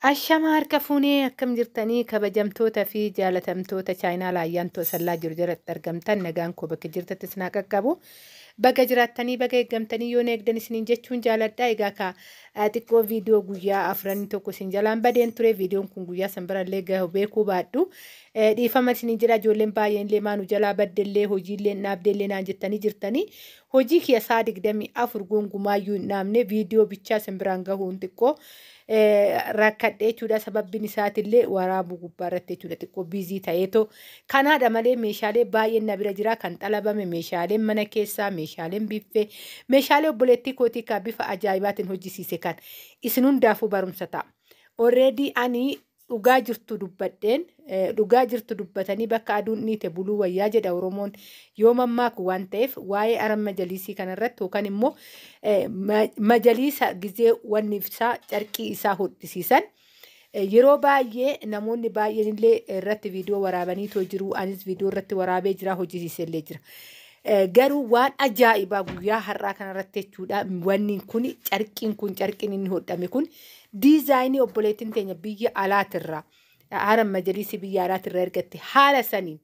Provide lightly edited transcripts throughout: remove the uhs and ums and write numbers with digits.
Ashama harka fuunee, akkam jirtanii kabajamtoota fi jaalatamtoota chaayinaa laayyaantoo sallaa jiru jalatti argamtan? Nagaan koo bakka jirtatti isin haa qaqqabu. Baga jiraattanii, baga eeggamtanii, yoo na eegdan isiniin jechuun jaaladha. Egaa ka xiqqoo viidiyoo guyyaa afranii tokko isin jalaan badeen ture. Viidiyoon kun guyyaa san birallee gahu beekuu baadhu. Dhiifama isiniin jedha. Ijoolleen baay'een illee maanu jalaa baddellee, hojiillee dhaabdellee naan jettanii jirtanii. Hojii kiyya saa 24 gongumaayyuu hin dhaabne, viidiyoo bichaa isin biraan gahuun xiqqoo rakkadhe jechuudha. Sababbiin isaatillee waraabuu gubbaa irratti jechuudha, xiqqoo busy ta'eetoo kanaadha malee meeshaalee baay'een na bira jira kan xalabame, meeshaaleen mana keessaa, meeshaaleen biffee, meeshaalee obboleettii kootii kan bifa ajaa'ibaatiin hojjisiise kan isin hundaafuu barumsa ta'a. Already ani dhugaa jirtu dubbadheen, dhugaa jirtu dubbatanii bakka aduun dhiite buluu wayyaa jedha Oromoon yoo mammaaku waan ta'eef, waa'ee aran majaliisii kanarratti yookaan immoo majaliisa gizee wanni isaa carqii isaa hodhisiisan yeroo baay'ee namoonni baay'een illee irratti viidiyoo waraabaniitoo jiru. Anis viidiyoo irratti waraabee jira, hojjisiisee illee jira. Garuu waan ajaa'ibaa guyyaa har'aa kanarratti jechuudha, wanni kun carqiin kun, carqiin inni hodhame kun diizaayinii obboleettiin teenya biyya alaatirraa, haran majaliisii biyya alaatirraa ergatte haala saniin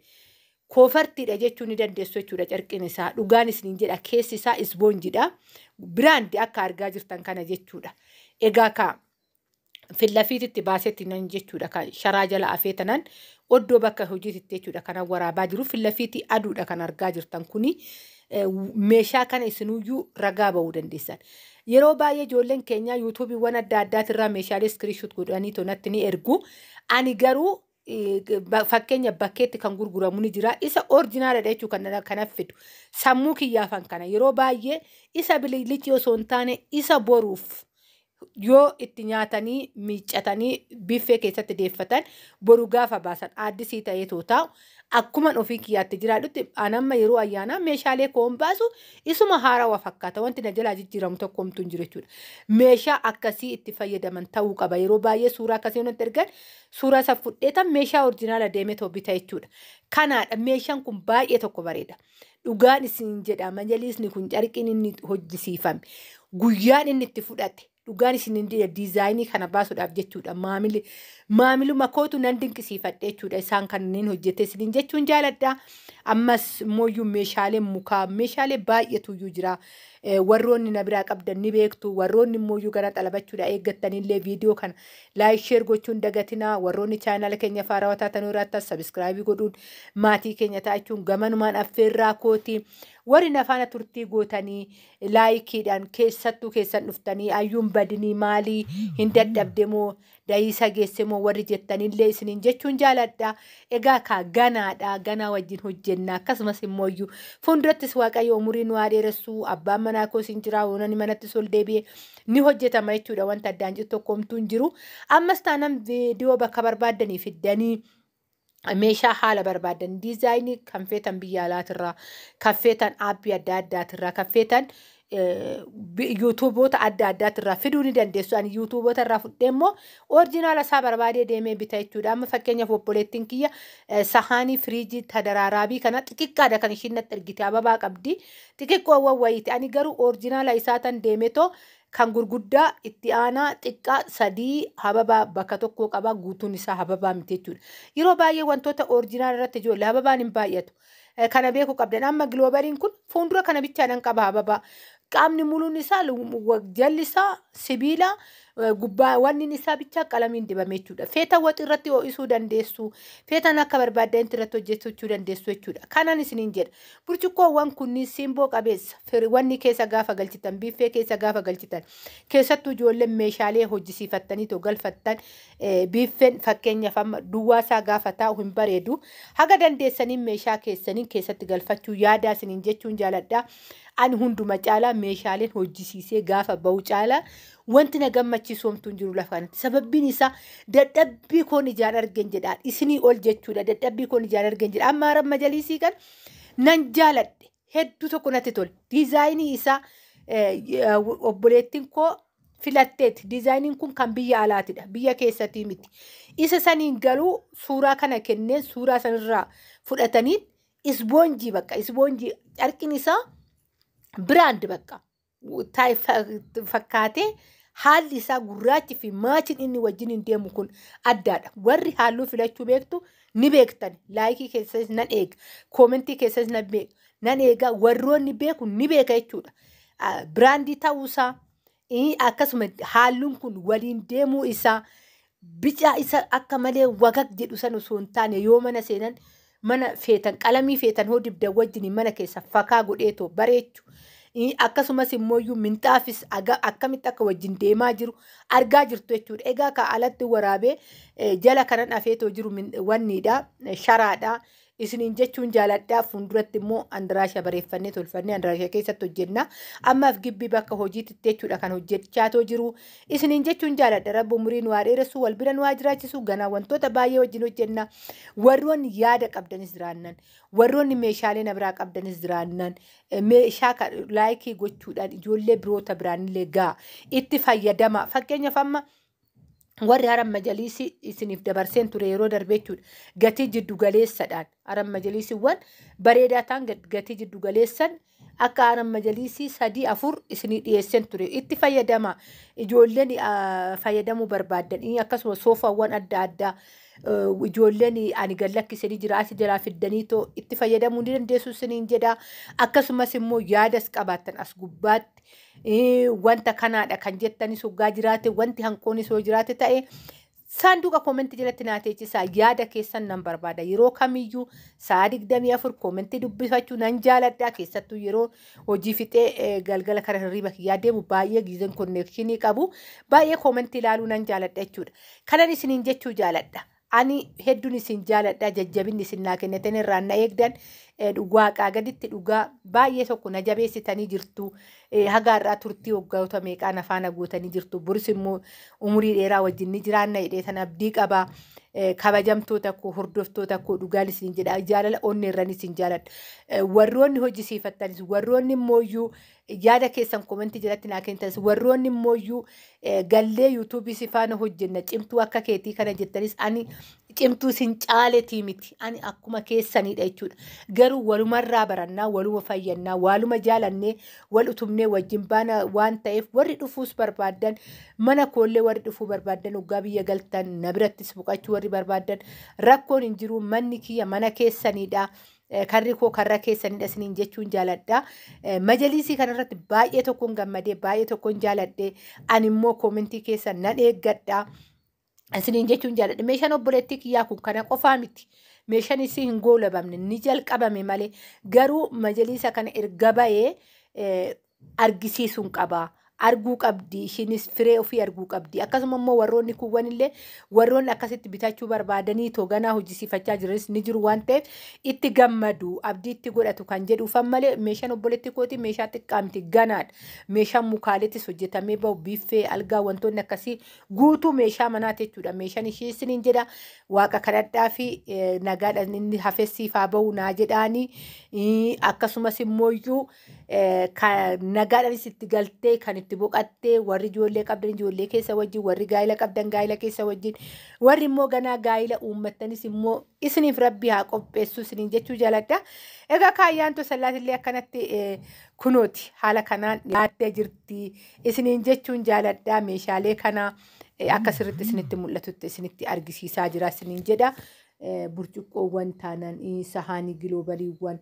koofartiidha jechuu ni dandeessu jechuudha. Carqiin isaa, dhugaan isiniin jedha, keessi isaa isboonjidha, brand akka argaa jirtan kana jechuudha. Egaa kaa fillafiititti baasetti nan jechuudha, kan sharaa jala afee tanan oddoo bakka hojiititti jechuudha kanan waraabaa jiru. Fillafiitii aduudha kan argaa jirtan kuni. Meeshaa kana isinuyyuu ragaa ba'uu dandeessan. Yeroo baay'ee ijoolleen keenya yuutuubiiwwan adda addaatirraa meeshaalee screenshot godhanii tonatti ni ergu. Ani garuu fakkeenya bakkeetti kan gurguramu ni jira. Isa original adha jechuu kan kanaaf fidu. Sammuu kiyyaafan kana yeroo baay'ee isa bililicii osoo hin taane, isa boruuf yoo itti nyaatanii miiccatanii biffee keessatti deeffatan, boru gaafa baasan aaddisii ta'ee too taa'u, akkuman ofii kiyyaatti jiraadhutti anamma yeroo ayyaanaa meeshaalee koon baasu isuma haarawaa fakkaata, wanti na jalaa jijjiiramu tokko homtuu hin jiru jechuudha. Meeshaa akkasii itti fayyadaman ta'uu qaba. Yeroo baay'ee suuraa akkasii natti ergan, suuraa isa fudheetan meeshaa original deemee too bita jechuudha. Kanaadha, meeshaan kun baay'ee tokko bareeda. Dhugaan isin jedha, majaliisni kun, carqiin inni hojjisiifame, guyyaan inni itti fudhate, dhugaan isin jedha, diizaayinii kana baasuudhaaf jechuudha. Maamili maamiluma kootu nan dinqisiifadhe jechuudha isaan kanneen hojjete isiniin jechuun jaaladha. Ammas mooyyuu meeshaaleen mukaa, meeshaalee baay'eetu iyyuu jira. Warroonni na biraa qabdan ni beektu. Warroonni mooyyuu gara xalabachuudha eeggattanillee viidiyoo kana like, share gochuun dagatinaa. Warroonni chaanaala keenya faarawaa taatan irratti subscribe godhuun maatii keenya ta'achuun gamanumaan affeerraa kooti. Warri na faana turtii gootanii likeiidhaan keessattuu keessan dhuftanii ayyuun badinii maalii hin dadhabde moo dahiisa geesse moo warri jettanillee isiniin jechuun jaaladha. Egaa kaa ganaadha, ganaa wajjin hojjenna. Akkasumas immoo iyyuu fuuldurattis Waaqayyo umurii nu haa dheeressu, abbaan manaa koos hin jira, oonani manatti ol deebi'e ni hojjetama jechuudha. Wanta addaan jiru tokko homtuu hin jiru. Ammas taanaan viidiyoo bakka barbaaddanii fiddanii meeshaa haala barbaadan, diizaayinii kan feetan biyya alaatirraa, kan feetan aappii adda addaatirraa, kan feetan yuutuuboota adda addaatirraa fiduu ni dandeessu. Ani yuutuuboota irraa fudhee immoo original isaa barbaadee deemee bita jechuudha. Amma fakkeenyaaf obboleettiin kiyya sahaanii firiijii tadaraaraabii kana xixiqqaadha kan ishiin natti ergite, ababaa qabdi. Xixiqqoowwan wayiiti. Ani garuu original isaa tan deemetoo kan gurguddaa itti aanaa xiqqaa sadii hababaa bakka tokkoo qaba, guutuun isaa hababaa miti jechuudha. Yeroo baay'ee wantoota original irratti ijoollee hababaan hin baay'atu. Kana beekuu qabdan. Amma giloobaliin kun fuuldura kana bichaadhaan qaba hababaa. Qaamni muluun isaa, jalli isaa sibiila, gubbaa wanni isaa bichaa qalamiin dibame jechuudha. Feeta waxii irratti ho'isuu dandeessu. Feetan akka barbaadanitti irratti hojjechuu dandeessu jechuudha. Kanan isiniin jedha. Burcuqqoowwan kunniin simboo qabeessa. Wanni keessa gaafa galchitan, biffee keessa gaafa galchitan, keessattuu ijoolleen meeshaalee hojjisiifattanii too galfattan, biffeen fakkeenyaaf amma duwwaa isaa gaafa taa'u hin bareedu. Haga dandeessaniin meeshaa keessaniin keessatti galfachuu yaadaa isiniin jechuun jaaladha. Ani hunduma caalaa meeshaaleen hojjisiisee gaafa bahu caalaa wanti na gammachiisu homtuu hin jiru lafa kanatti. Sababbiin isaa dadhabbii koon ijaan argen jedhaan isinii ol jechuudha. Dadhabbii koon ijaan argen jedha. Amma haran majaliisii kan nan jaaladhe, hedduu tokko natti tole. Diizaayinii isaa obboleettiin koo filatteeti. Diizaayiniin kun kan biyya alaatidha. Biyya keessatii miti. Isa saniin garuu suuraa kana kenneen, suuraa sanirraa fudhatanii isboonjii bakka isboonjii, carqiin isaa brand bakka fakkaatee Haalli isaa gurraachi fi maachiin inni wajjin hin deemu kun addaadha. Warri halluu filachuu beektu ni beektan. Laayikii keessas nan eega. Koomentii keessas nan eega. Warroonni beeku ni beeka jechuudha. Biraandii ta'uusaa akkasuma halluun kun waliin deemuu isaa bicaa isa akka malee wagag jedhu san osoo hin taane yoo mana seenan mana feetan qalamii feetan hoo dibdan wajjin mana keessa fakaa godheetoo bareechu. Akkasumas immoo minxaafis akkamitti akka wajjin deemaa jiru argaa jirtu jechuudha. Egaa ka alatti waraabee jala kanan afeetoo jiru wanniidha sharaadha. Isiniin jechuun jaaladhaa. Fuulduratti immoo andiraasha bareeffannee tolfannee andiraasha keessatti hojjenna. Ammaaf gibbii bakka hojiitti jechuudha kan hojjechaatoo jiru. Isiniin jechuun jaaladha. Rabbi umurii nu haa dheeressu, wal bira nu haa jiraachisu. Ganaa wantoota baay'ee wajjin hojjenna. Warroonni yaada qabdanis jiraannan, warroonni meeshaalee na biraa qabdanis jiraannan, meeshaa laayikii gochuudhaan ijoollee biroota biraanillee ga'a. Itti fayyadama. Fakkeenyaaf amma warri haran majaliisii isiniif dabarseen ture yeroo darbe jechuudha. Gatii jiddu galeessadhaan haran majaliisiiwwan bareedaa ta'an gatii jiddu galeessan akka haran majaliisii 3 4 isinii dhiyeesseen ture. Itti fayyadama. Ijoolleen fayyadamuu barbaaddan akkasuma soofaawwan adda addaa ijoolleen ani gad lakkisanii jira asi jalaa fiddanii too itti fayyadamuu ni dandeessu isiniin jedha. Akkasumas immoo yaadas qabaattan as gubbaatti wanta kanaadha kan jettanis hoggaa jiraate wanti hanqoonis yoo jiraate ta'e saanduqa koomentii jalatti naa teechisaa. Yaada keessan nan barbaada. Yeroo kamiyyuu sa'a 24 koomentii dubbifachuu nan jaaladha. Keessattuu yeroo hojii fixee galgala kara hirriba kiyyaa deemu baay'ee giizeen konneekshinii qabu baay'ee koomentii ilaaluu nan jaaladha jechuudha. Kanan isiniin jechuu jaaladha. Ani hedduun isin jaaladha. Jajjabinni isin naa kennitan irraa na eegdan waaqaa gaditti dhugaa baay'ee tokko na jabeessitanii jirtu. Haga har'aa turtii waggoota meeqaan afaan guutanii jirtu. Boris immoo umurii dheeraa wajjin ni jiraanna jedhee tan abdii qaba. Kabajamtoota koo, hordoftoota koo, dhugaan isin jedha, jaalala onnee irraan isin jaaladha. Warroonni hojjisiifattanis, warroonni immooyyuu yaada keessan komentii jalatti naa kennitanis, warroonni immooyyuu gallee yuutuubii si faana hojjenna cimtuu akka keetii kana jettanis, ani cimtuu isin caaletii miti, ani akkuma keessanidha jechuudha. Garuu walumarraa barannaa, waluma fayyannaa, waluma jaalannee wal utubnee wajjin baana waan ta'eef warri dhufuus barbaaddan mana koollee warri dhufuu barbaaddan waggaa biyya galtan na birattis boqachuu warri barbaaddan rakkoon hin jiru, manni kiyya mana keessanidha. Karri koo karra keessanidha isiniin jechuun jaaladha. Majaliisii kanarratti baay'ee tokkoon gammadee baay'ee tokkoon jaaladhe. Ani immoo koomentii keessan nan eeggadha. Isiniin jechuun jaaladha. Meeshaan obboleettii kiyyaa kun kana qofaa miti. Meeshaan isii hin goolabamne, ni jalqabame malee, garuu majaliisa kana erga bahee argisiisuun qaba. Arguu qabdi, ishiinis firee ofii arguu qabdi. Akkasuma immoo warroonni kuuwwan illee warroonni akkasitti bitachuu barbaadanii toganaa hojjisiifachaa jiranis ni jiru waan ta'eef itti gammadu, abdii itti godhatu kan jedhuufan malee meeshaan obboleettii kootii meeshaa xiqqaa miti, ganaadha. Meeshaan mukaaleettis hojjetamee bahu, biffee, algaa, wantoonni akkasii guutuu meeshaa manaati jechuudha. Meeshaan ishee isiniin jedha, waaqa kadhadhaa fi nagaadhaan inni hafessiifaa bahu naa jedhaanii, akkasumas immoo iyyuu nagaadhaanis itti galtee kan itti boqattee, warri ijoollee qabdan ijoollee keessa wajjin, warri gaa'ila qabdan gaa'ila keessa wajjin, warri immoo ganaa gaa'ila uummattanis immoo isiniif rabbi haa qopheessu isiniin jechuu jaaladha. Egaa kaayyaan tosallaatillee akkanatti kunooti haala kanaan dhiyaattee jirti isiniin jechuun jaaladha. Meeshaalee kana akka sirriitti isinitti mul'atutti isinitti argisiisaa jira isiniin jedha. Burcuqqoowwan taanan, sahaanii giloobaliiwwan,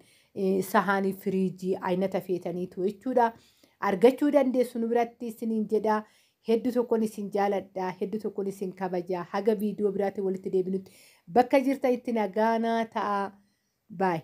sahaanii firiijii aynata feetaniitu jechuudha. Argachuu dandeessu nu biratti isiniin jedha. Hedduu tokkoon isin jaaladha. Hedduu tokkoon isin kabaja. Haga viidiyoo biraatti walitti deebinutti bakka jirtanitti nagaanaa ta'a. Baay.